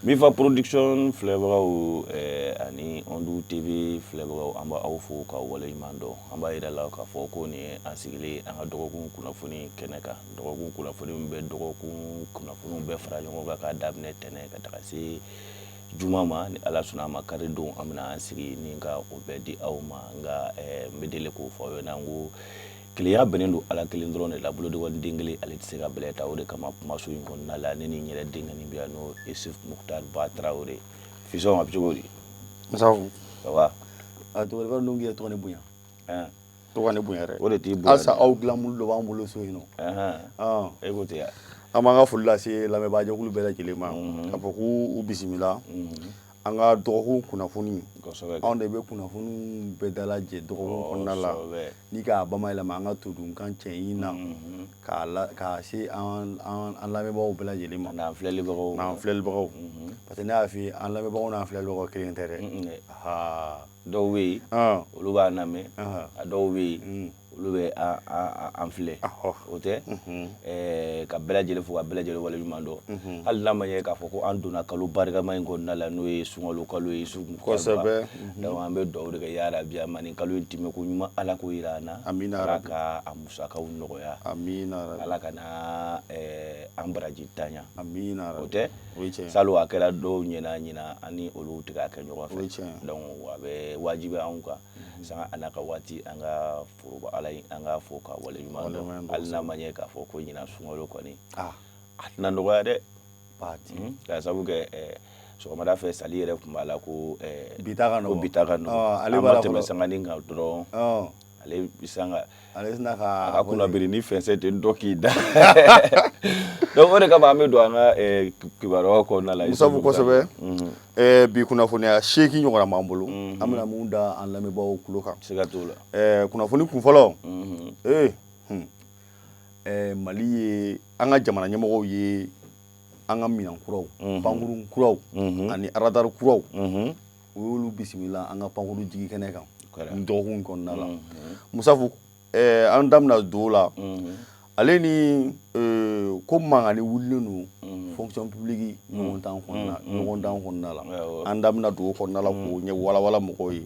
Mifa Production filɛbagaw ani Ondu TV filɛbagaw, an b'aw fo ka waleɲuman dɔn. An b'a yira la k'a fɔ ko nin ye an sigilen an ka dɔgɔkun kunnafoni kɛnɛ kan, dɔgɔkun kunnafoni min bɛ dɔgɔkun kunnafoniw bɛɛ fara ɲɔgɔn kan k'a daminɛ tɛnɛn ka taga se juma ma. Ni Ala sɔnna a ma, kari don an bɛna an sigi ni ka o bɛɛ di aw ma. Nka n bɛ deli k'o fɔ aw ɲɛna ko kelenya bɛnnen don Ala kelen dɔrɔn de la, bolodengɔnin den kelen ale tɛ se ka bɛlɛ ta. O de kama kumaso in kɔnɔna la, ne ni n yɛrɛ denkɛnin bɛ yan, n'o Isuf Muktar Ba Tarawele. Fisɔn, a bɛ cogo di? Musafu. Ça va? A tɔgɔ b'a dɔn k'i tɔgɔ ne bonya. Ɛn. Tɔgɔ ne bonya dɛ. O de t'i bonya. Halisa aw dilan dɔ b'an bolo so in nɔ. E ko ten ya. An b'an ka foli lase lamɛnbaajɛkulu bɛɛ lajɛlen ma, k'a fɔ k'u bisimila an ka dɔgɔkun kunnafoni. Anw de bɛ kunnafoni bɛɛ dalajɛ dɔgɔkun kɔnɔna la ni k'a bamayɛlɛma an ka todunkan cɛɲi na k'a se an lamɛnbagaw bɛɛ lajɛlen ma. N'an filɛlibagaw. N'an filɛlibagaw, parce que ne y'a f'i ye, an lamɛnbagaw n'an filɛlibagaw kelen tɛ dɛ. Dɔw bɛ yen, olu b'a lamɛn, a dɔw bɛ yen, olu bɛ an filɛ. O tɛ ka bɛɛ lajɛlen fo ka bɛɛ lajɛlen waleɲuman dɔn, hali n'a ma ɲɛ k'a fɔ ko an donna kalo barikama in kɔnɔna la, n'o ye sunkalo kalo ye. Donc an bɛ dugawu de kɛ, yarabi, a ma nin kalo in tɛmɛ ko ɲuman, Ala k'o jira an na. Amina. Ala ka a musakaw nɔgɔya. Amina. Ala kana an baraji tanya. Amina. O tɛ salon a kɛra dɔw ɲɛna, ɲina ani olu tɛ k'a kɛ ɲɔgɔn fɛ. Donc a bɛ wajibi anw kan, sanga a n'a ka waati, an ka foroba Ala ye, an k'a fo ka waleɲuman dɔn, hali n'a ma ɲɛ k'a fɔ ko ɲinan sunkalo kɔni a tɛna nɔgɔya dɛ, k'a sababu kɛ sɔgɔmada fɛ sali yɛrɛ tun b'a la ko bi ta ka nɔgɔn, ko bi ta ka nɔgɔn. Ale b'a tɛmɛ sanganin kan dɔrɔn, ale bɛ san ka ale sina ka a ka kunnabiri ni fɛnsɛ ten dɔ k'i da. Donc o de kama an bɛ don an ka kibaruyaw kɔnɔna la. Musafu, kosɛbɛ. Bi kunnafoniya 8 ɲɔgɔnna b'an bolo, an bɛna mun da an lamɛnbaaw tulo kan. Siga t'o la. Kunnafoni kun fɔlɔ, Mali ye, an ka jamana ɲɛmɔgɔw ye an ka minɛn kuraw, pankurun kuraw ani radar kuraw, u y'olu bisimila an ka pankuru jigi kɛnɛ kan nin dɔgɔkun kɔnɔna la. Musafu, an da bɛna don o la. Ale ni ko mankanni wulilen don fonction publique ɲɔgɔndan kɔnɔna la, an da bɛna don o kɔnɔna la k'o ɲɛ walawala mɔgɔw ye.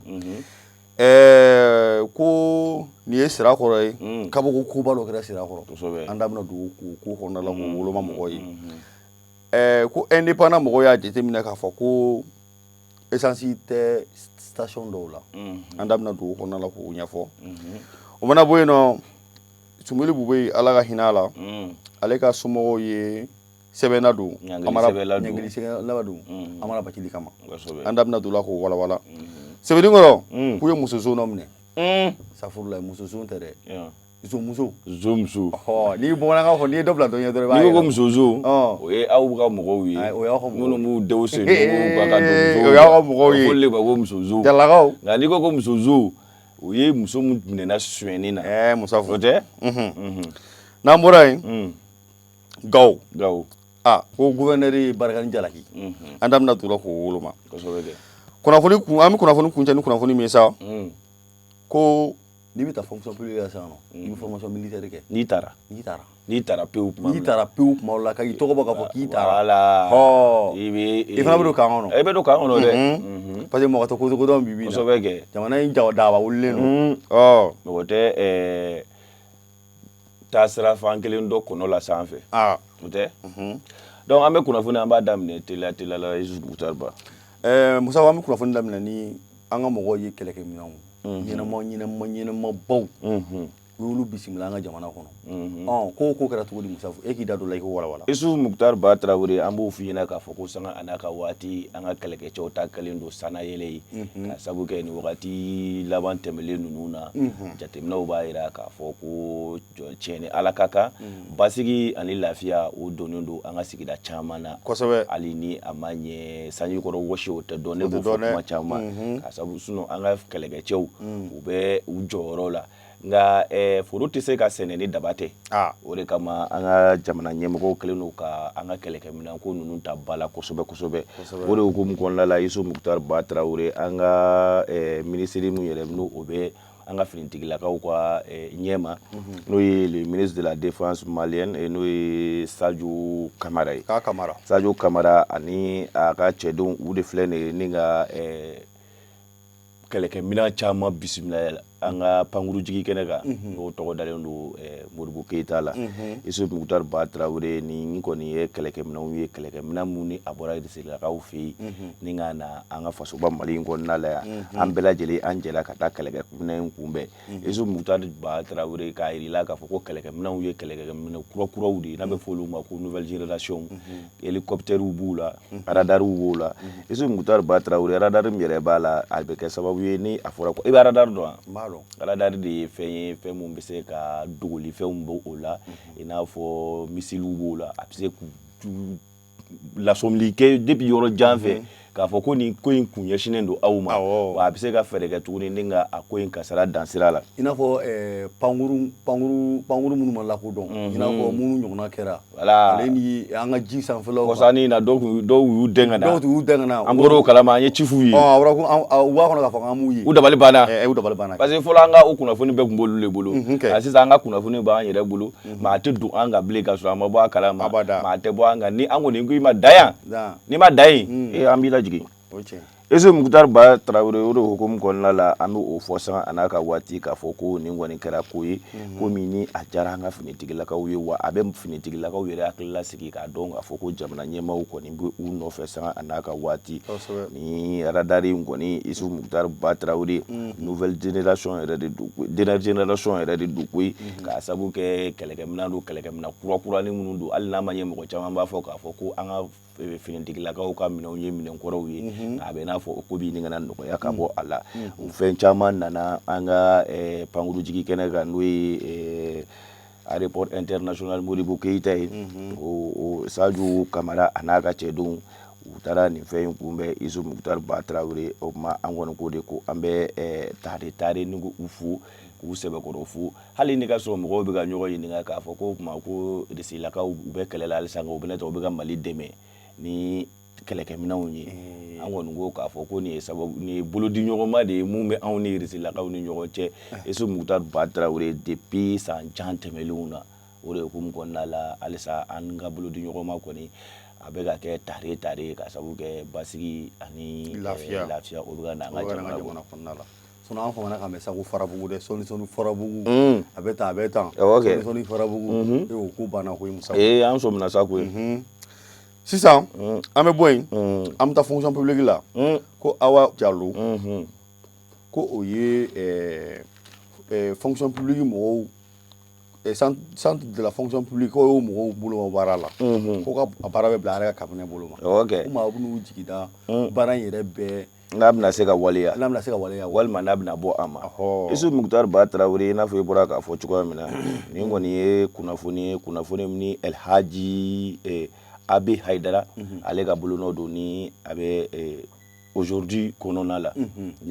Ko nin ye Sirakɔrɔ ye, kabako koba dɔ kɛra Sirakɔrɔ, an da bɛna don o ko kɔnɔna la k'o woloma mɔgɔw ye. Ko indépendant mɔgɔw y'a jateminɛ k'a fɔ ko essence tɛ station dɔw la, an da bɛna don o kɔnɔna la k'o ɲɛfɔ. O mana bɔ yen nɔ, Soumeylou Boubèye, Ala ka hinɛ a la, ale ka somɔgɔw ye sɛbɛnna don, ɲangili sɛbɛnna don Amara Bathily kama, an da bɛna don o la k'o walawala. Sebenikɔrɔ, k'u ye muso zon dɔ minɛ, safurulayi, muso zon tɛ dɛ, zonmuso. Zonmuso. N'i bamanankan fɔ, n'i ye dɔ bila dɔ ɲɛ dɔrɔn i b'a. N'i ko ko muso o ye aw ka mɔgɔw ye. O y'aw ka mɔgɔw. Minnu b'u denw sen ka ka don musow. O y'aw ka mɔgɔw ye. O fɔli de ma ko muso. Jalakaw. Nka n'i ko ko muso, o ye muso min minɛna sonyɛni na. Musafu. O tɛ. N'an bɔra yen, Gawo. Gawo. Ah, ko gouverneur ye Barkhane jalaki, an da bɛna don o la k'o woloma. Kosɛbɛ kɛ. Kunnafoni kun, an bɛ kunnafoni kuncɛ ni kunnafoni min ye sa, ko n'i bɛ taa fonction publique la sisan nɔ, i bɛ formation militaire kɛ. N'i taara. N'i taara. N'i taara pewu kuma. N'i taara pewu kuma la, ka i tɔgɔ bɔ k'a fɔ k'i taara. Voilà. Ɔ. I bɛ. I fana bɛ don camp kɔnɔ. I bɛ don camp kɔnɔ dɛ. Parce que mɔgɔ tɛ ko dɔn bi bi in na. Kosɛbɛ kɛ. Jamana in daba wulilen don. Ɔ. Mɔgɔ tɛ taa sira fan kelen dɔ kɔnɔ la sanfɛ. O tɛ. Donc an bɛ kunnafoni, an b'a daminɛ teliya teliya la, Isuf Muktar Ba. Musa, an bɛ kunnafoni daminɛ ni an ka mɔgɔw ye kɛlɛkɛminɛnw ɲɛnama ɲɛnama ɲɛnamabaw, u y'olu bisimila an ka jamana kɔnɔ. Ɔ ko kɛra cogo di, Musafu? E k'i da don la, i k'o walawala. Isuf Muktar Ba Tarawele, an b'o f'i ɲɛna k'a fɔ ko sanga a n'a ka waati, an ka kɛlɛkɛcɛw ta kɛlen don sannayɛlɛ ye, ka sabu kɛ nin wagati laban tɛmɛlen ninnu na, jateminɛw b'a jira k'a fɔ ko tiɲɛ ni Ala ka kan, basigi ani lafiya, o donnen don an ka sigida caman na. Hali ni a ma ɲɛ, sanji kɔrɔ wɔsi, o tɛ dɔn. Ne b'o fɔ kuma caman, ka sabu sinon an ka kɛlɛkɛcɛw, u bɛ u jɔyɔrɔ la. Nka foro tɛ se ka sɛnɛ ni daba tɛ. O de kama an ka jamana ɲɛmɔgɔw kɛlen don ka an ka kɛlɛkɛminɛnko ninnu ta ba la kosɛbɛ kosɛbɛ. O de hukumu kɔnɔna la, Isuf Muktar Ba Tarawele, an ka minisiri min yɛrɛ n'o o bɛ An ka finitigilakaw ka ɲɛma, n'o ye le ministre de la Défense malienne, n'o ye Sadio Kamara ye. K'a Kamara. Sadio Kamara ani a ka cɛdenw, u de filɛ nin ye ni ka kɛlɛkɛminɛn caman bisimila an ka pankurujigi kɛnɛ kan, n'o tɔgɔ dalen don Modibo Keyita la. Isuf Mukutari Ba Tarawele, nin kɔni ye kɛlɛkɛminɛnw ye, kɛlɛkɛminɛn minnu ni a bɔra Irisilakaw fɛ yen ni ka na an ka fasoba Mali in kɔnɔna la yan. An bɛɛ lajɛlen, an jɛra ka taa kɛlɛkɛminɛn in kunbɛn. Isuf Mukutari Ba Tarawele k'a yir'i la k'a fɔ ko kɛlɛkɛminɛnw ye kɛlɛkɛminɛn kurakuraw de ye, n'a bɛ fɔ olu ma ko nouvelle génération. Hélicoptère b'u la, radariw b'o la. Isuf Mukutari Ba Tarawele, radar min yɛrɛ b'a la, a bɛ kɛ sababu ye ni a fɔra ko i bɛ radar dɔn wa? N b'a dɔn. Radar de ye fɛn ye, fɛn mun bɛ se ka dogolifɛnw bɔ o la, i n'a fɔ misiliw b'o la. A bɛ se k'u lasɔmili kɛ depuis yɔrɔ jan fɛ k'a fɔ ko nin ko in kun ɲɛsinnen don aw ma. Wa a bɛ se ka fɛɛrɛ kɛ tuguni ni ka a ko in kasara dan sira la. I n'a fɔ pankuru minnu ma lakodɔn, i n'a fɔ minnu ɲɔgɔnna kɛra ale ni an ka ji sanfɛlaw. Kɔsannin na, dɔw y'u den ka na. Dɔw y'u den ka na. An bɔr'o kalama, an ye cifuw ye. A fɔra ko u b'a kɔnɔ k'a fɔ k'an m'u ye. U dabali banna. U dabali banna. Parce que fɔlɔ, an ka o kunnafoni bɛɛ tun b'olu de bolo. Nka sisan, an ka kunnafoni b'an yɛrɛ bolo. Maa tɛ don an kan bilen ka sɔrɔ an ma bɔ a kalama. Maa tɛ bɔ an kan ni an kɔni ko i ma da yan, n'i ma da yen, ee, an b'i lajigin. Isuf Mukutari Ba Tarawele, o de hukumu kɔnɔna la, an bɛ o fɔ sanga a n'a ka waati k'a fɔ ko nin kɔni kɛra ko ye, ko min ni a diyara an ka finitigilakaw ye. Wa a bɛ finitigilakaw yɛrɛ hakili lasigi k'a dɔn k'a fɔ ko jamana ɲɛmaaw kɔni bɛ u nɔfɛ sanga a n'a ka waati. Ni radar in kɔni, Isuf Mukutari Ba Tarawele, nouvelle génération yɛrɛ de don, dernière génération yɛrɛ de don koyi, k'a sabu kɛ kɛlɛkɛminɛn don, kɛlɛkɛminɛn kurakurani minnu don. Hali n'a ma ɲɛ, mɔgɔ caman b'a fɔ k'a fɔ ko an ka finitigilakaw ka minɛnw ye minɛn kɔrɔw ye, nka a bɛ n'a fɔ o ko bɛ ɲini ka na nɔgɔya ka bɔ a la. O fɛn caman nana an ka pankurujigi kɛnɛ kan, n'o ye aéroport international Modibo Keyita ye. O Sadio Kamara a n'a ka cɛdenw, u taara nin fɛn in kunbɛn. Isuf Mukutari Ba Tarawele, o tuma an kɔni ko de ko an bɛ tare tare ni k'u fo, k'u sɛbɛkɔrɔ fo. Hali ni ka sɔrɔ mɔgɔw bɛ ka ɲɔgɔn ɲininka k'a fɔ ko o tuma ko Irisilakaw u bɛ kɛlɛ la halisa, nka u bɛna u bɛ ka Mali dɛmɛ ni kɛlɛkɛminɛnw ye, an kɔni ko k'a fɔ ko nin ye sababu, nin ye bolodiɲɔgɔnma de ye mun bɛ anw ni Irisilakaw ni ɲɔgɔn cɛ. Isuf Mukutari Ba Tarawele, depuis san jan tɛmɛnlenw na, o de hukumu kɔnɔna la, halisa an ka bolodiɲɔgɔnma kɔni a bɛ ka kɛ tare tare, ka sababu kɛ basigi ani lafiya, lafiya o bɛ ka na an ka jamana kɔnɔna la. Sinon an famana ka mɛn sa ko Farabugu dɛ, sɔni sɔni Farabugu, a bɛ tan, a bɛ tan, sɔni sɔni Farabugu, e o ko banna koyi Musa. Ee, an sɔmina sa koyi. Sisan an bɛ bɔ yen, an bɛ taa fonction publique la. Ko Awa Jalo, ko o ye fonction publique mɔgɔw, centre de la fonction publique, ko y'o mɔgɔw bolo ma baara la, ko ka baara bɛ bila a yɛrɛ ka cabinet bolo ma. Ko maa bɛn'u jigi da baara in yɛrɛ bɛɛ n'a bɛna se ka waleya, n'a bɛna se ka waleya, walima n'a bɛna bɔ a ma. Isuf Mukutari Ba Tarawele, i n'a fɔ i bɔra k'a fɔ cogoya min na, nin kɔni ye kunnafoni ye, kunnafoni min ni El Hadji Abe Hayidara ale ka bolonɔ don, ni a bɛ Aujourd'hui kɔnɔna la.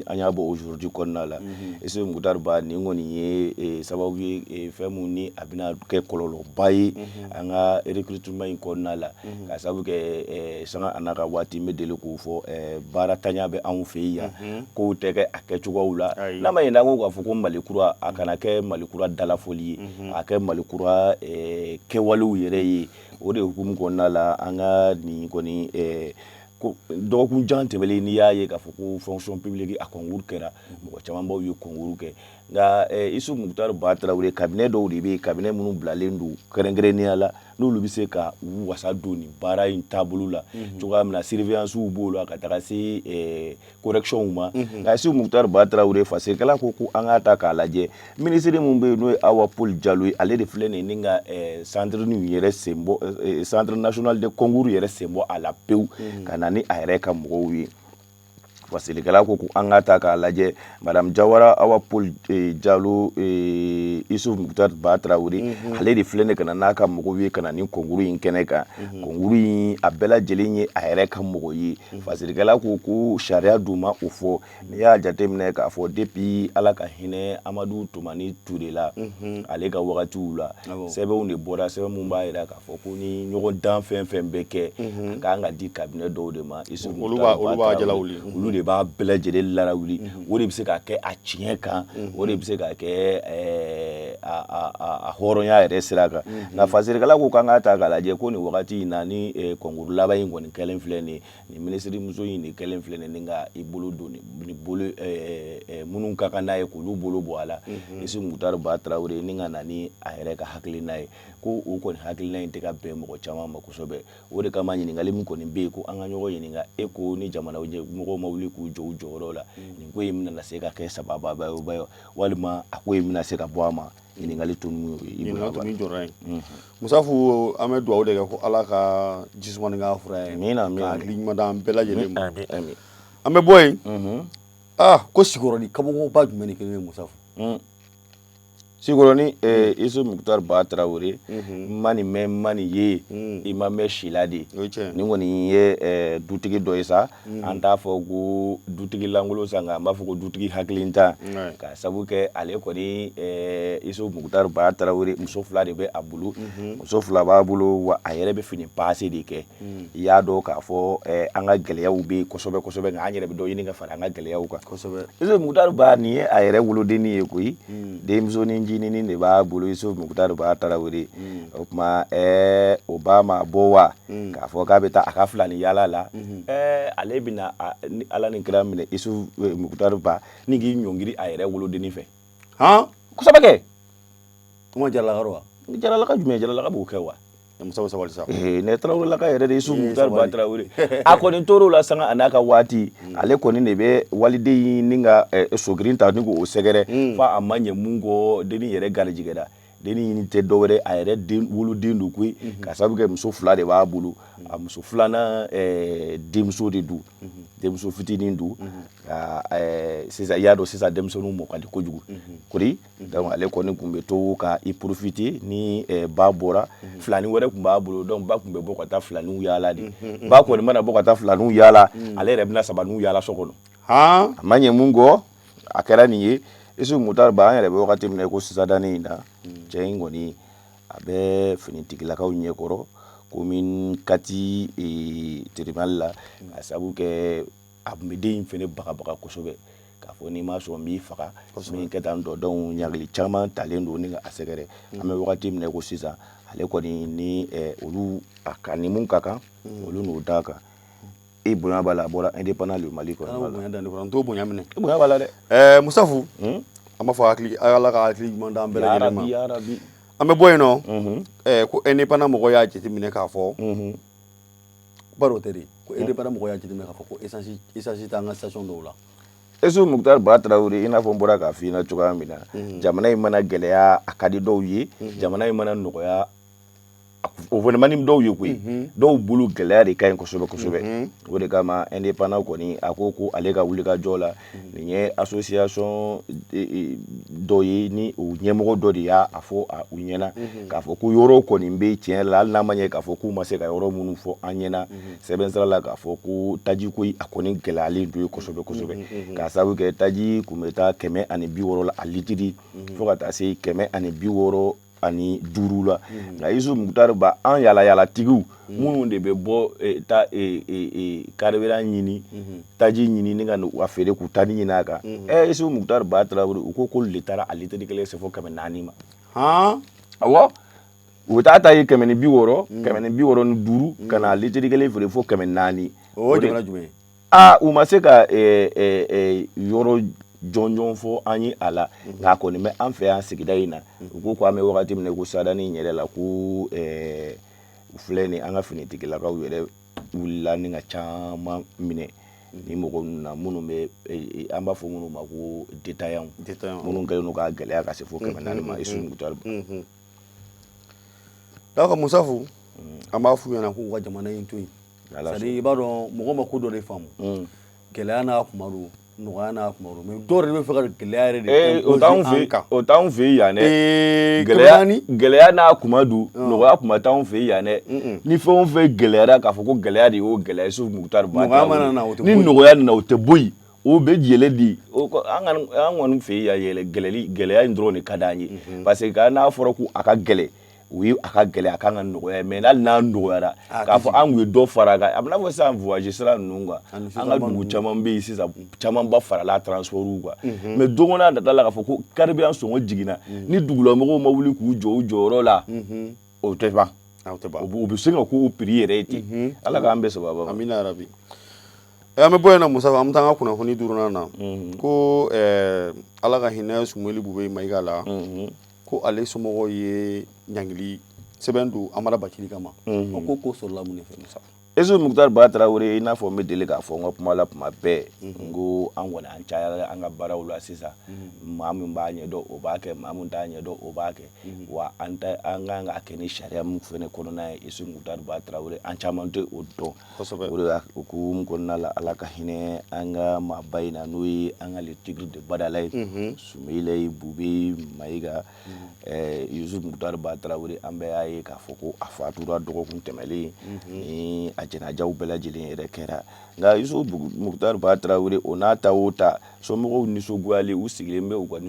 An y'a bɔ Aujourd'hui kɔnɔna la. Isuf Mukutari Ba, nin kɔni ye sababu ye, fɛn mun ni a bɛna kɛ kɔlɔlɔba ye an ka recrutement in kɔnɔna la, ka sababu kɛ sanga a n'a ka waati, n bɛ deli k'o fɔ, baaratanya bɛ anw fɛ yan, kow tɛ kɛ a kɛcogoyaw la. N'a ma ɲinɛ, an ko k'a fɔ ko Mali kura, a kana kɛ Mali kura dalafɔli ye, a kɛ Mali kura kɛwalew yɛrɛ ye. O de hukumu kɔnɔna la, an ka nin kɔni ko dɔgɔkun jan tɛmɛlen, n'i y'a ye k'a fɔ ko fonction publique a concours kɛra, mɔgɔ camanbaw ye concours kɛ. Nka Isuf Mukutari Ba Tarawele, cabinet dɔw de bɛ yen, cabinet minnu bilalen don kɛrɛnkɛrɛnnenya la, n'olu bɛ se ka u wasa don nin baara in taabolo la cogoya min na, surveillance b'o la ka taga se correction ma. Nka Isuf Mukutari Ba Tarawele, fasikɛla ko ko an k'a ta k'a lajɛ, minisiri min bɛ yen, n'o ye Awa Paul Jalo ye, ale de filɛ nin ye ni ka centre nin yɛrɛ sen bɔ, centre national de concours yɛrɛ sen bɔ a la pewu, ka na ni a yɛrɛ ka mɔgɔw ye. Fasilikɛla ko ko an ka ta k'a lajɛ, madame Jawara Awa Paul Jalo, Isuf Mukutari Ba Tarawele, ale de filɛ nin ka na n'a ka mɔgɔw ye, ka na ni concours in kɛnɛ kan. Concours in a bɛɛ lajɛlen ye a yɛrɛ ka mɔgɔ ye. Fasilikɛla ko ko sariya dun ma o fɔ. N'i y'a jateminɛ k'a fɔ depuis Ala ka hinɛ Amadu Tumani Ture la, ale ka wagatiw la, sɛbɛnw de bɔra, sɛbɛn mun b'a jira k'a fɔ ko ni ɲɔgɔn dan fɛn fɛn bɛ kɛ, a kan ka di cabinet dɔw de ma. Isuf Olu b'a jala wuli. Olu de de b'a bɛɛ lajɛlen larawuli, o de bɛ se ka kɛ a tiɲɛ kan, o de bɛ se ka kɛ a hɔrɔnya yɛrɛ sira kan. Nka fasirikɛla ko k'an k'a ta k'a lajɛ ko nin wagati in na, ni concours laban in kɔni kɛlen filɛ nin ye, nin minisirimuso in de kɛlen filɛ nin ye ka i bolo don nin bolo minnu ka kan n'a ye k'olu bolo bɔ a la, Isu Mukutari Ba Tarawele, ni ka na ni a yɛrɛ ka hakilina ye, ko o kɔni hakilina in tɛ ka bɛn mɔgɔ caman ma kosɛbɛ. O de kama ɲininkali min kɔni bɛ yen ko an ka ɲɔgɔn ɲininka, e ko ni jamana mɔgɔw ma wuli k'u jɔ u jɔyɔrɔ la, nin ko in bɛna na se ka kɛ sababa ye walima a ko in bɛna se ka bɔ a ma? Ɲininkali tun ye. Ɲininkali tun jɔra yen. Musafu, an bɛ dugawu de kɛ ko Ala ka jisumani k'a fura ye. Amiina, amiina. Ka hakili ɲuman d'an bɛɛ lajɛlen ma. Amin, amin. An bɛ bɔ yen. Ah, ko Sikɔrɔni kabakoba jumɛn de kɛlen bɛ, Musafu? Sikɔrɔni, Isu Mukutari Ba Tarawele, n ma nin mɛn, n ma nin ye, i ma mɛn si la de. O ye tiɲɛ. Nin kɔni ye dutigi dɔ ye sa, an t'a fɔ ko dutigi lankolon sa, nka an b'a fɔ ko dutigi hakilintan, ka sabu kɛ ale kɔni, Isu Mukutari Ba Tarawele, muso fila de bɛ a bolo, muso fila b'a bolo, wa a yɛrɛ bɛ fini paase de kɛ. I y'a dɔn k'a fɔ an ka gɛlɛyaw bɛ yen kosɛbɛ kosɛbɛ, nka an yɛrɛ bɛ dɔ ɲini ka fara an ka gɛlɛyaw kan. Isu Mukutari Ba, nin ye a yɛrɛ wolodennin ye koyi, denmusonin ncinin de b'a bolo, Isu Mukutari Ba Tarawele. O tuma o ba ma bɔ wa k'a fɔ k'a bɛ taa a ka filani yaala la, ale bɛna ni Ala ni kira minɛ, Isu Mukutari Ba, ni k'i ɲɔngiri a yɛrɛ wolodennin fɛ. Han? Kosɛbɛ kɛ. Kuma Jaralaka wa? Jaralaka jumɛn? Jaralaka b'o kɛ wa? Musa, sabali sa. Ne Tarawelelaka yɛrɛ de, Isu Mukutari Ba Tarawele. A kɔni tor'o la sanga a n'a ka waati, ale kɔni de bɛ waliden in ni ka sogirin ta ni k'o sɛgɛrɛ, f'a a ma ɲɛ mun kɔ, dennin yɛrɛ garijɛgɛra. Dennin in tɛ dɔwɛrɛ, a yɛrɛ den woloden don koyi, ka sababu kɛ muso fila de b'a bolo. A muso filanan denmuso de don, denmuso fitinin don. Sisan i y'a dɔn, sisan denmisɛnninw mɔ ka di kojugu kori. Donc ale kɔni tun bɛ to ka i profiter ni ba bɔra, filani wɛrɛ tun b'a bolo. Donc ba tun bɛ bɔ ka taa filaniw yaala de. Ba kɔni mana bɔ ka taa filaniw yaala, ale yɛrɛ bɛna sabaniw yaala so kɔnɔ. A ma ɲɛ mun kɔ, a kɛra nin ye. Isu Mukutari Ba, an yɛrɛ bɛ wagati min na i ko sisan danni in na, cɛ in kɔni a bɛ finitigilakaw ɲɛkɔrɔ commune 4 tribunal la, ka sababu kɛ a tun bɛ den in fɛnɛ bagabaga kosɛbɛ, k'a fɔ n'i ma sɔn n b'i faga, min kɛ tan tɔ. Donc ɲangili caman talen don ni ka a sɛgɛrɛ. An bɛ wagati min na i ko sisan, ale kɔni ni olu a ka ni mun ka kan, olu n'o d'a kan. I bonya b'a la, a bɔra Indépendant le Mali kɔnɔna la. Bonya dan ne kɔrɔ, n t'o bonya minɛ. I bonya b'a la dɛ. Musafu, an b'a fɔ hakili Ala ka hakili ɲuman d'an bɛɛ lajɛlen ma. Ya Rabi. An bɛ bɔ yen nɔ. Ko indépendant mɔgɔw y'a jateminɛ k'a fɔ, bari o tɛ de, ko indépendant mɔgɔw y'a jateminɛ k'a fɔ ko essence t'an ka station dɔw la. Isu Mukutari Ba Tarawele, i n'a fɔ n bɔra k'a f'i ɲɛna cogoya min na, jamana in mana gɛlɛya, a ka di dɔw ye, jamana in mana nɔgɔya, o fana man di dɔw ye koyi. Dɔw bolo gɛlɛya de ka ɲi kosɛbɛ kosɛbɛ. O de kama indépendant kɔni a ko ko ale ka wulikajɔ la, nin ye association dɔ ye, ni o ɲɛmɔgɔ dɔ de y'a fɔ u ɲɛna k'a fɔ ko yɔrɔ kɔni bɛ tiɲɛ la, hali n'a ma ɲɛ k'a fɔ k'u ma se ka yɔrɔ minnu fɔ an ɲɛna sɛbɛn sira la, k'a fɔ ko tajiko a kɔni gɛlɛyalen don ye kosɛbɛ kosɛbɛ, k'a sababu kɛ taji kun bɛ taa 160 la a litiri, fo ka taa se 165 la. Nka Isu Mukutari Ba, an yala yalatigiw minnu de bɛ bɔ taa carburant ɲini, taji ɲini ni ka a feere k'u ta ni ɲini a kan, Isu Mukutari Ba Tarawele, u ko k'olu de taara a litiri kelen se fo 400 ma. Awɔ, u bɛ taa ta ye 160, 165, ka na litiri kelen feere fo 400. O ye jamana jumɛn ye? Aa, u ma se ka yɔrɔ jɔnjɔn fɔ an ye a la, nka a kɔni bɛ an fɛ yan sigida in na. U ko an bɛ wagati min na ko sadani in yɛrɛ la, ko filɛ nin, an ka finitigilakaw yɛrɛ wulila ni ka caman minɛ ni mɔgɔ ninnu na, minnu bɛ an b'a fɔ minnu ma ko détaillants, minnu kɛlen don k'a gɛlɛya ka se fo 400 ma, Isu Mukutari. D'accord, Musafu, an b'a f'u ɲɛna k'u ka jamana in to yen. C'est à dire, i b'a dɔn, mɔgɔ ma ko dɔ de faamu, gɛlɛya n'a kuma don, nɔgɔya n'a kuma don, mais dɔw yɛrɛ bɛ fɛ ka gɛlɛya yɛrɛ de o t'anw fɛ, o t'anw fɛ yan dɛ. Gɛlɛya, gɛlɛya n'a kuma don, nɔgɔya kuma t'anw fɛ yan dɛ. Ni fɛn o fɛn gɛlɛyara, k'a fɔ ko gɛlɛya de y'o gɛlɛya, Isu Mukutari Ba, ni nɔgɔya nana, o tɛ bɔ yen, o bɛ yɛlɛ de. An kɔni fɛ yan, yɛlɛ gɛlɛya in dɔrɔn de ka d'an ye, parce que n'a fɔra ko a ka gɛlɛn. O ye a ka gɛlɛn, a kan ka nɔgɔya, mais hali n'a nɔgɔyara, k'a fɔ an kun ye dɔ fara a kan, a bɛ n'a fɔ sisan voyage sira ninnu kan, an ka dugu caman bɛ yen sisan, camanba farala transport kan. Mais don n'a nata la k'a fɔ ko carburant sɔngɔ jiginna, ni dugulamɔgɔw ma wuli k'u jɔ u jɔyɔrɔ la, o tɛ ban. U bɛ se ka k'u prix yɛrɛ ye ten. Ala k'an bɛɛ sababa ma. Amina yarabi. An bɛ bɔ yen na, Musa, an bɛ taa an ka kunnafoni duurunan na, ko Ala ka hinɛ Sumeli Bube Mayiga la, ko ale somɔgɔw ye ɲangili sɛbɛn don Amara Bacili kama. O ko sɔrɔla mun de fɛ, Musa? Esu Mukutari Ba Tarawele, i n'a fɔ n bɛ deli k'a fɔ n ka kuma la tuma bɛɛ, n ko an kɔni an cayara an ka baaraw la sisan. Maa min b'a ɲɛdɔn, o b'a kɛ, maa min t'a ɲɛdɔn, o b'a kɛ. Wa an tɛ an kan k'a kɛ ni sariya min fɛnɛ kɔnɔna ye, Esu Mukutari Ba Tarawele, an caman tɛ o dɔn. O de la hukumu kɔnɔna la, Ala ka hinɛ an ka maaba in na, n'o ye an ka le tigre de Badala ye, Sumeyila Bube Mayiga, Yusuf Mukutari Ba Tarawele. An bɛɛ y'a ye k'a fɔ ko a fatura dɔgɔkun tɛmɛlen ni a jɛnajaw bɛɛ lajɛlen yɛrɛ kɛra. Nka Yusuf Mukutari Ba Tarawele, o n'a ta o ta, somɔgɔw nisɔngoyalen, u sigilen bɛ u ka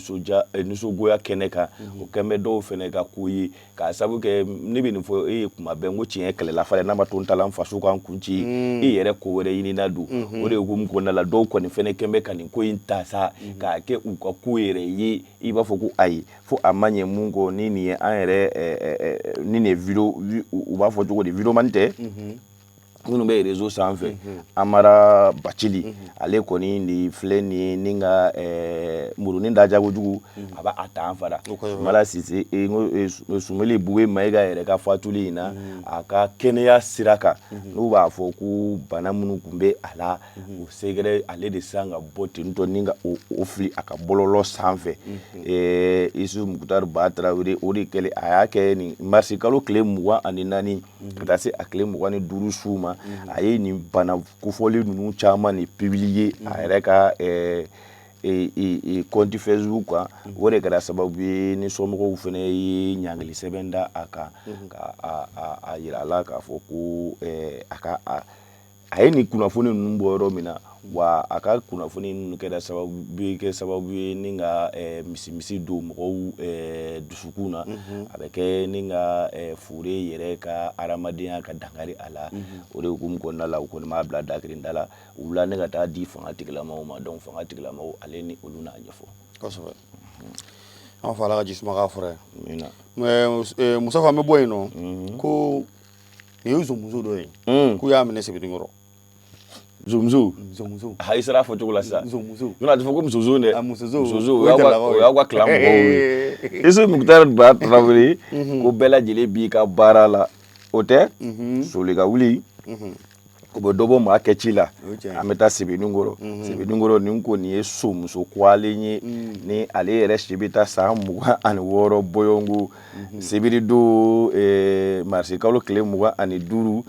nisɔngoya kɛnɛ kan. O kɛn bɛ dɔw fɛnɛ ka ko ye, k'a sabu kɛ ne bɛ nin fɔ e ye kuma bɛɛ, n ko tiɲɛ kɛlɛla falen n'a ma to n ta la n faso kan kun ci, i yɛrɛ ko wɛrɛ ɲinina don. O de hukumu kɔnɔna la, dɔw kɔni fɛnɛ kɛn bɛ ka nin ko in ta sa k'a kɛ u ka ko yɛrɛ ye, i b'a fɔ ko ayi, fo a ma ɲɛ mun kɔ. Ni nin ye an yɛrɛ, ni nin ye vidéo, u b'a fɔ cogo di, vidéoman tɛ minnu bɛ réseau sanfɛ, Amara Bacili, ale kɔni nin filɛ nin ye, ni ka murunin da kojugu, a b'a ta an fara Sumala Sise, Sumeli Bube Mayiga yɛrɛ ka fatuli in na, a ka kɛnɛya sira kan, n'u b'a fɔ ko bana minnu tun bɛ a la, o sɛgɛrɛ ale de san ka bɔ ten tɔ ni ka o fili a ka bɔlɔlɔ sanfɛ. Isu Mukutari Ba Tarawele, o de kɛlen a y'a kɛ nin marisi kalo tile 24 ka taa se a tile 25 su ma, a ye nin bana kofɔlen ninnu caman de publier a yɛrɛ ka compte Facebook kan. O de kɛra sababu ye ni somɔgɔw fana ye ɲangili sɛbɛn da a kan, ka a yira a la k'a fɔ ko a ka a ye nin kunnafoni ninnu bɔ yɔrɔ min na. Wa a ka kunnafoni ninnu kɛra sababu bɛ kɛ sababu ye ni ka misimisi don mɔgɔw dusukun na, a bɛ kɛ ni ka fure yɛrɛ ka adamadenya ka dankari a la. O de hukumu kɔnɔna la, u kɔni m'a bila dakirinda la, u wulila ne ka taa di fanga tigilamaw ma. Donc fanga tigilamaw, ale ni olu n'a ɲɛfɔ. Kosɛbɛ, an fa, Ala ka ji suma k'a fura ye. Musafa, an bɛ bɔ yen nɔ, ko nin ye zɔnmuso dɔ ye, k'u y'a minɛ Sebenikɔrɔ. Zɔnmuso? Zɔnmuso. A i sera a fɔ cogo la sisan. Zɔnmuso. N'o a tɛ fɔ ko musozo dɛ. A musozo. Musozo, o y'aw ka clan mɔgɔw ye. Isu Mukutari Ba Tarawele, ko bɛɛ lajɛlen b'i ka baara la, o tɛ soli ka wuli, o bɛ dɔ bɔ maa kɛ ci la. An bɛ taa Sebenikɔrɔ. Sebenikɔrɔ nin ko nin ye somuso kwalen ye, ni ale yɛrɛ si bɛ taa san 26 bɔyɔnko. Sibiri don, marisi kalo tile 25,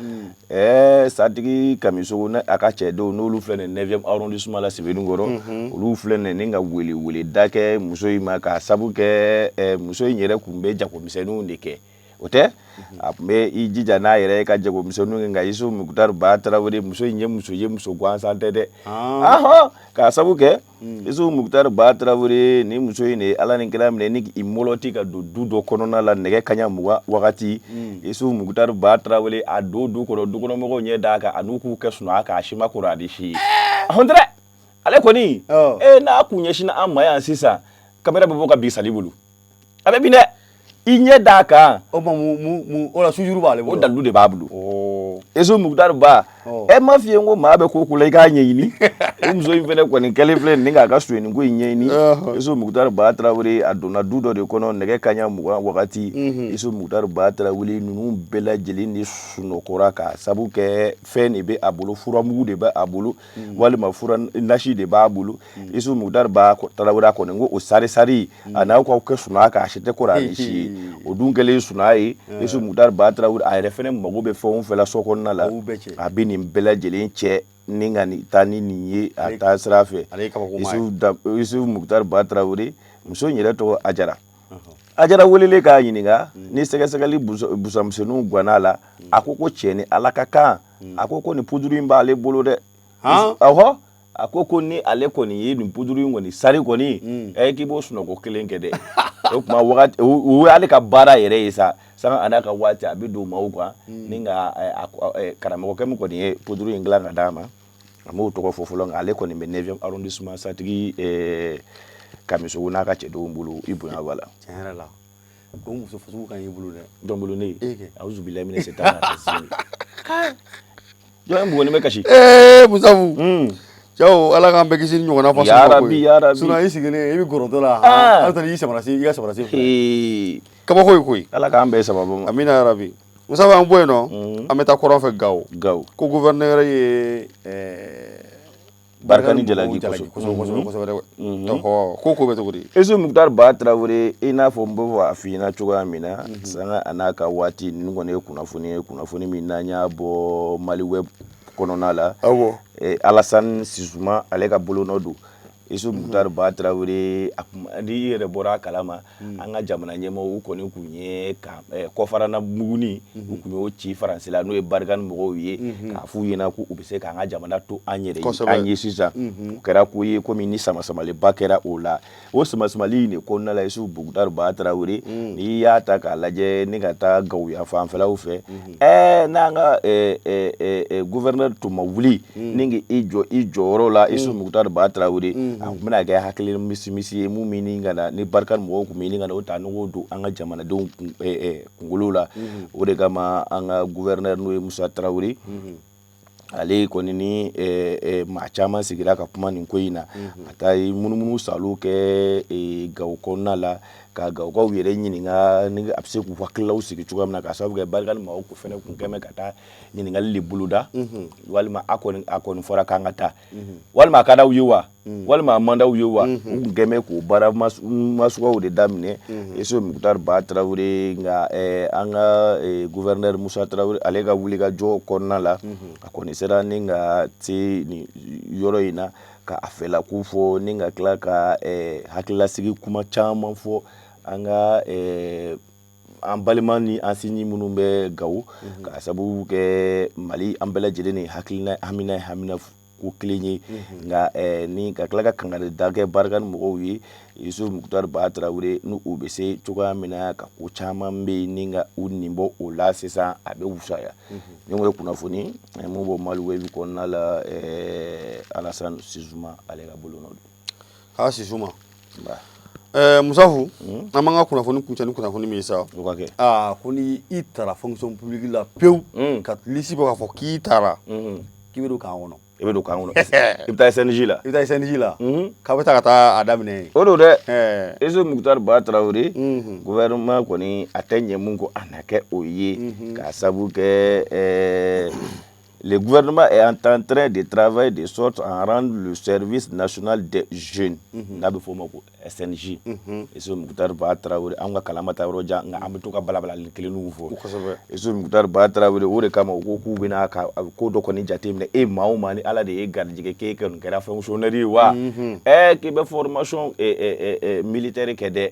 Satigi Kamisogo ni a ka cɛdenw, n'olu filɛ nin 9e arrondissement la Sebenikɔrɔ, olu filɛ nin ni ka weleweleda kɛ muso in ma, k'a sabu kɛ muso in yɛrɛ tun bɛ jagomisɛnninw de kɛ. O tɛ a tun bɛ i jija n'a yɛrɛ ye ka jagomisɛnninw kɛ. Nka Isu Mukutari Ba Tarawele, muso in ye muso ye, muso gansan tɛ dɛ. Ahɔn, k'a sabu kɛ Isu Mukutari Ba Tarawele, ni muso in de ye Ala ni kira minɛ ni k'i mɔlɔti ka don du dɔ kɔnɔna la nɛgɛ kaɲa 20 wagati. Isu Mukutari Ba Tarawele, a don du kɔnɔ, dukɔnɔmɔgɔw ɲɛ d'a kan, a n'u k'u kɛ sunɔgɔ kan, a si ma kɔrɔ a ni si ye. Ahɔn tɛ dɛ, ale kɔni n'a kun ɲɛsinna an ma yan sisan, kamera bɛ bɔ ka bin sali bolo, a bɛ bin dɛ, i ɲɛ d'a kan. O ma mu o la sujuru b'ale bolo. O dalilu de b'a bolo. Esu Mukutari Ba, ɛ ma f'i ye ko maa bɛ ko ko la, i k'a ɲɛɲini. O muso in fɛnɛ kɔni kɛlen filɛ nin k'a ka sonyɛni ko in ɲɛɲini. Esu Mukutari Ba Tarawele, a donna du dɔ de kɔnɔ nɛgɛ kaɲa 20 wagati. Esu Mukutari Ba Tarawele, ninnu bɛɛ lajɛlen de sunɔgɔra, k'a sabu kɛ fɛn de bɛ a bolo, furamugu de bɛ a bolo, walima fura nasi de b'a bolo. Isu Mukutari Ba Tarawele, a kɔni ko o sari sari a n'aw k'aw kɛ sunɔgɔ kan, a si tɛ kɔrɔ a ni si ye. O dun kɛlen sunɔgɔ ye, Isu Mukutari Ba Tarawele, a yɛrɛ fɛnɛ mago bɛ fɛn o fɛn la so kɔnɔna la, a bɛ nin bɛɛ lajɛlen cɛ ni ka nin taa ni nin ye a taa sira fɛ. Isu Mukutari Ba Tarawele, muso in yɛrɛ tɔgɔ Ajara. Ajara welelen k'a ɲininka ni sɛgɛsɛgɛli busanmisɛnninw ganna a la, a ko ko cɛ ni Ala ka kan, a ko ko nin puduru in b'ale bolo dɛ. Ɔhɔ. A ko ni ale kɔni ye nin puduru in kɔni sari kɔni, ɛ, k'i b'o sunɔgɔ kelen kɛ dɛ. O tuma wagati o y'ale ka baara yɛrɛ ye sa. Sanga a n'a ka waati, a bɛ don maaw kan ni ka karamɔgɔkɛ min kɔni ye puduru in dilan ka d'a ma, a m'o tɔgɔ fɔ fɔlɔ, nka ale kɔni bɛ 9e arrondissement satigi Kamisogo n'a ka cɛdenw bolo. I bonya b'a la. Tiɲɛ yɛrɛ la, o muso fasugu ka ɲi i bolo dɛ. Jɔn bolo? Ne ye awuzu bilahi mina sitani rajim. Jɔn ye bugɔ ni bɛ kasi? Ee Musafu, cɛw, Ala k'an bɛɛ kisi ni ɲɔgɔnna façon ma koyi. Ya Rabi. Sinon i sigilen i bɛ gɔrɔntɔ la, hali t'a i samara sen, i ka samara sen fila, kabako ye koyi. Ala k'an bɛɛ sababu ma. Amina ya Rabi. Musafu, an bɔ yen nɔ, an bɛ taa kɔrɔn fɛ, Gawo. Gawo. Ko gouverneur ye Barkhane jalaki. Kosɛbɛ kosɛbɛ kosɛbɛ dɛ. Ɔhɔ, ko bɛ cogo di? Isu Mukutari Ba Tarawele, i n'a fɔ n bɛ fɔ a f'i ɲɛna cogoya min na, sanga a n'a ka waati, ninnu kɔni ye kunnafoni ye, kunnafoni min n'an y'a bɔ Mali Web kɔnɔna la. Alassane Sisuma, ale ka bolonɔ don. Isu Mukutari Ba Tarawele, a n'i yɛrɛ bɔra a kalama, an ka jamana ɲɛmɔgɔw u kɔni kun ye ka kɔfarana muguni, u kun y'o ci Faransi la, n'o ye Barkhane mɔgɔw ye, k'a f'u ɲɛna ko u bɛ se k'an ka jamana to an yɛrɛ ye an ye sisan. O kɛra ko ye komi ni samasamaliba kɛra o la. O samasamali in de kɔnɔna la, Isu Mukutari Ba Tarawele, n'i y'a ta k'a lajɛ ni ka taa Gawo yan fanfɛlaw fɛ, n'an ka gouverneur tun ma wuli ni k'i jɔ i jɔyɔrɔ la, Isu Mukutari Ba Tarawele, a tun bɛna kɛ hakili misimisi ye mun bɛ ɲini ka na ni Barkhane mɔgɔw tun bɛ ɲini ka na o ta n'o don an ka jamanadenw kunkolo la. O de kama an ka gouverneur, n'o ye Musa Tarawele, ale kɔni ni maa caman sigira ka kuma nin ko in na, ka taa munumunu salo kɛ Gawo kɔnɔna la, ka Gawokaw yɛrɛ ɲininka ni a bɛ se k'u hakililaw sigi cogoya min na, k'a sababu kɛ Barkhane maaw fɛnɛ kun kɛn bɛ ka taa ɲininkali de boloda, walima a kɔni fɔra k'an ka taa, walima a ka d'aw ye wa, walima a man d'aw ye wa. U kun kɛn bɛ k'o baara masugaw de daminɛ, Isu Mukutari Ba Tarawele. Nka an ka gouverneur Musa Tarawele, ale ka wulikajɔ kɔnɔna la, a kɔni sera ni ka se nin yɔrɔ in na ka a fɛlako fɔ, ni ka tila ka hakililasigi kuma caman fɔ an ka an balima ni an sinji minnu bɛ Gawo, k'a sababu kɛ Mali an bɛɛ lajɛlen ni hakilina hamina hamina ko kelen ye. Nka ni ka tila ka kangari da kɛ Barkhane mɔgɔw ye, Isu Mukutari Ba Tarawele, n'u u bɛ se cogoya min na ka ko caman bɛ yen ni ka u nin bɔ o la sisan, a bɛ wusaya. Ni o ye kunnafoni mun bɔ Mali Web kɔnɔna la, Alassane Sisuma, ale ka bolonɔ don. K'a Sisuma. Musafu, an b'an ka kunnafoni kuncɛ ni kunnafoni min ye sa. O ka kɛ. Aa, ko ni i taara fonction publique la pewu, ka liste bɔ k'a fɔ k'i taara, k'i bɛ don camp kɔnɔ. I bɛ don camp kɔnɔ, i bɛ taa SNJ la. I bɛ taa SNJ la, k'a bɛ taa ka taa a daminɛ yen. O don dɛ. Isu Mukutari Ba Tarawele, gouvernement kɔni a tɛ ɲɛ mun ko a na kɛ o ye, k'a sabu kɛ le gouvernement est en train de travailler de sorte à rendre le service national des jeunes, n'a bɛ fɔ o ma ko SNJ. Isu Mukutari Ba Tarawele, an ka kalan ma taa yɔrɔ jan, nka an bɛ to ka balabalali kelenninw fɔ. Isu Mukutari Ba Tarawele, o de kama u ko k'u bɛna ka ko dɔ kɔni jateminɛ. E maa o maa, ni Ala de ye garijɛgɛ k'e kɔni kɛra fonctionnaire ye wa, k'i bɛ formation militaire kɛ dɛ,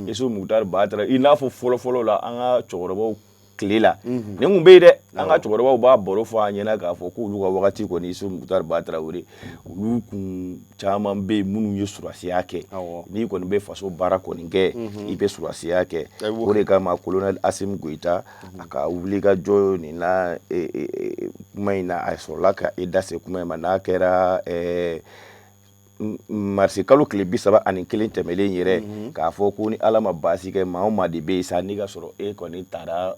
Isu Mukutari Ba Tarawele, i n'a fɔ fɔlɔ-fɔlɔ la, an ka cɛkɔrɔbaw tile la, nin kun bɛ yen dɛ. An ka cɛkɔrɔbaw b'a baro fɔ an ɲɛna k'a fɔ k'olu ka wagati kɔni, Isu Mukutari Ba Tarawele, olu kun caman bɛ yen minnu ye surasiya kɛ. N'i kɔni bɛ faso baara kɔni kɛ, i bɛ surasiya kɛ. O de kama colonel Assimi Goïta, a ka wulikajɔ nin na, kuma in na, a sɔrɔla ka i da se kuma in ma, n'a kɛra marisi kalo tile 31 tɛmɛlen yɛrɛ, k'a fɔ ko ni Ala ma baasi kɛ, maa o maa de bɛ yen sa, n'i ka sɔrɔ e kɔni taara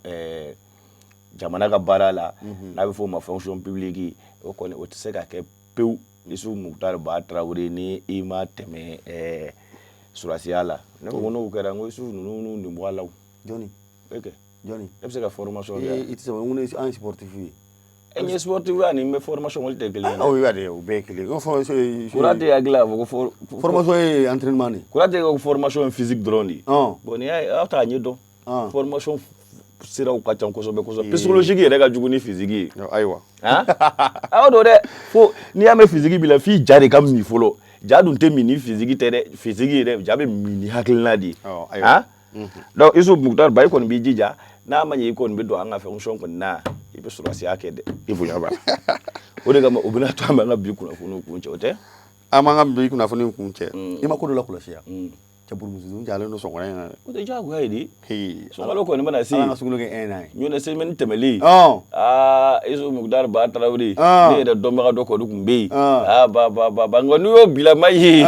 jamana ka baara la, n'a bɛ fɔ o ma fonction publique, o kɔni o tɛ se ka kɛ pewu, Isu Mukutari Ba Tarawele, ni i ma tɛmɛ surasiya la. Ne ko n'o kɛra, n ko Isu ninnu nin bɔ a la o. Jɔnni? E kɛ. Jɔnni? E bɛ se ka formation kɛ. I tɛ se, n ko an ye sportif ye. E ye sportif ye ani n bɛ formation, olu tɛ kelen ye. Aw y'a de, o bɛɛ ye kelen ye. Formation ye. Kura tɛ hakili la k'a fɔ ko. Formation ye entraînement de ye. Kura tɛ ko formation ye physique dɔrɔn de ye. Bon, n'i y'a ye, aw t'a ɲɛ dɔn. Formation siraw ka ca kosɛbɛ kosɛbɛ. Psychologique yɛrɛ ka jugu ni physique ye. Ayiwa. Aw don dɛ, fo n'i y'a mɛn physique b'i la, f'i ja de ka min fɔlɔ. Ja dun tɛ min ni physique tɛ dɛ. Physique yɛrɛ, ja bɛ min ni hakilina de ye. Ayiwa. Donc Isu Mukutari Ba, i kɔni b'i jija, n'a ma ɲɛ i kɔni bɛ don an ka fonction kɔni na, i bɛ sɔrɔsiya kɛ dɛ, i bonya b'a la. O de kama o bɛna to an b'an ka bi kunnafoniw kuncɛ, o tɛ. An b'an ka bi kunnafoni kuncɛ. I ma ko dɔ lakɔlɔsi yan? Cɛ, burumusi jalen don sɔgɔmada in na dɛ. O tɛ diyagoya ye de. Sunkalo kɔni mana se. Ala ka sunkalo kɛ 1 an ye. Ɲɔntɛ semaine tɛmɛlen. Aa, Isufu Mukutari Ba Tarawele. Ne yɛrɛ dɔnbaga dɔ kɔni tun bɛ yen. Aa, ba ba ba ba, nka n'i y'o bilama ye.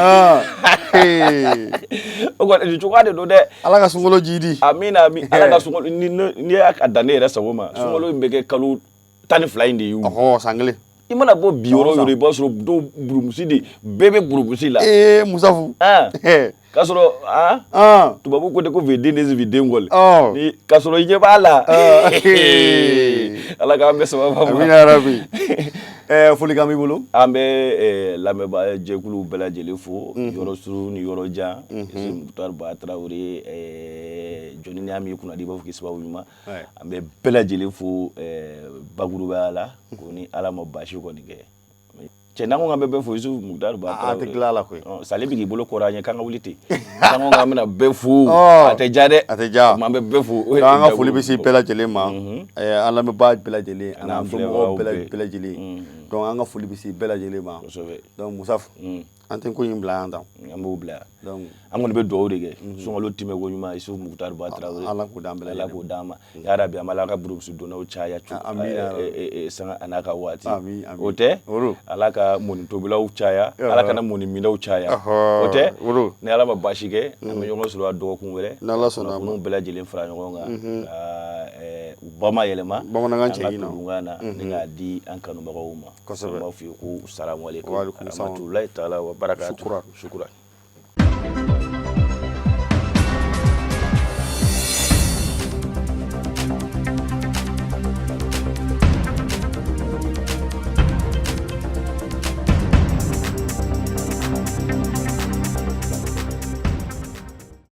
O kɔni nin cogoya de don dɛ. Ala ka sunkalo jidi. Amina amin. Ala ka sunkalo, n'i y'a dan ne yɛrɛ sago ma, sunkalo in bɛ kɛ kalo 12 in de ye o. Ɔhɔ, san kelen. I mana bɔ bi yɔrɔ o yɔrɔ, i b'a sɔrɔ dɔw burumusi de bɛɛ bɛ burumusi la. Ee, Musafu. K'a sɔrɔ tubabu ko de ko viden de viden kɔli. Ni k'a sɔrɔ i ɲɛ b'a la. Ala k'an bɛɛ sababa ma. Amina yarabi. Folikan b'i bolo? An bɛ lamɛnbaa jɛkulu bɛɛ lajɛlen fo, yɔrɔ surun ni yɔrɔ jan. Mukutari Ba Tarawele, jɔnni ni y'a m'i kunnadi, i b'a fɔ k'i sababu ɲuman. An bɛ bɛɛ lajɛlen fo bakurubaya la, ko ni Ala ma baasi kɔni kɛ. Cɛ, n'an ko k'an bɛ bɛɛ fo, Isufu Mukutari Ba Tarawele. A tɛ tila a la koyi. Sale bɛ k'i bolo kɔrɔ an ye k'an ka wuli ten. N'an ko k'an bɛna bɛɛ fo, a tɛ diya dɛ. A tɛ diya. An bɛ bɛɛ fo. An ka foli bɛ se bɛɛ lajɛlen ma. An lamɛnbaa bɛɛ lajɛlen, an'an somɔgɔw bɛɛ lajɛlen. Donc an ka foli bɛ se bɛɛ lajɛlen ma. Kosɛbɛ. Donc Musafu, an tɛ ko in bila yan tan. An b'o bila yan. Donc an kɔni bɛ dugawu de kɛ. Sunkalo tɛmɛ ko ɲuman, Isufu Mukutari Ba Tarawele. Ala k'o d'an bɛɛ lajɛlen. Ala k'o d'an ma. Yarabi, an bɛ Ala ka burumusi donnaw caya sanga a n'a ka waati. O tɛ? Ala ka mɔni tobilaw caya, Ala kana mɔni minnaw caya. O tɛ? Ni Ala ma baasi kɛ, an bɛ ɲɔgɔn sɔrɔ dɔgɔkun wɛrɛ. N'Ala sɔnna a ma. Kunnafoniw bɛɛ lajɛlen fara ɲɔgɔn kan ka u bamayɛlɛma bamanankan cɛɲi na, an ka na ni k'a di an kanubagaw ma. Kosɛbɛ. An b'a f'u ye ko salamu aleykum. Wa aleykum salam. Rahmatulahi taala wa barakatu. Shukran. Shukran.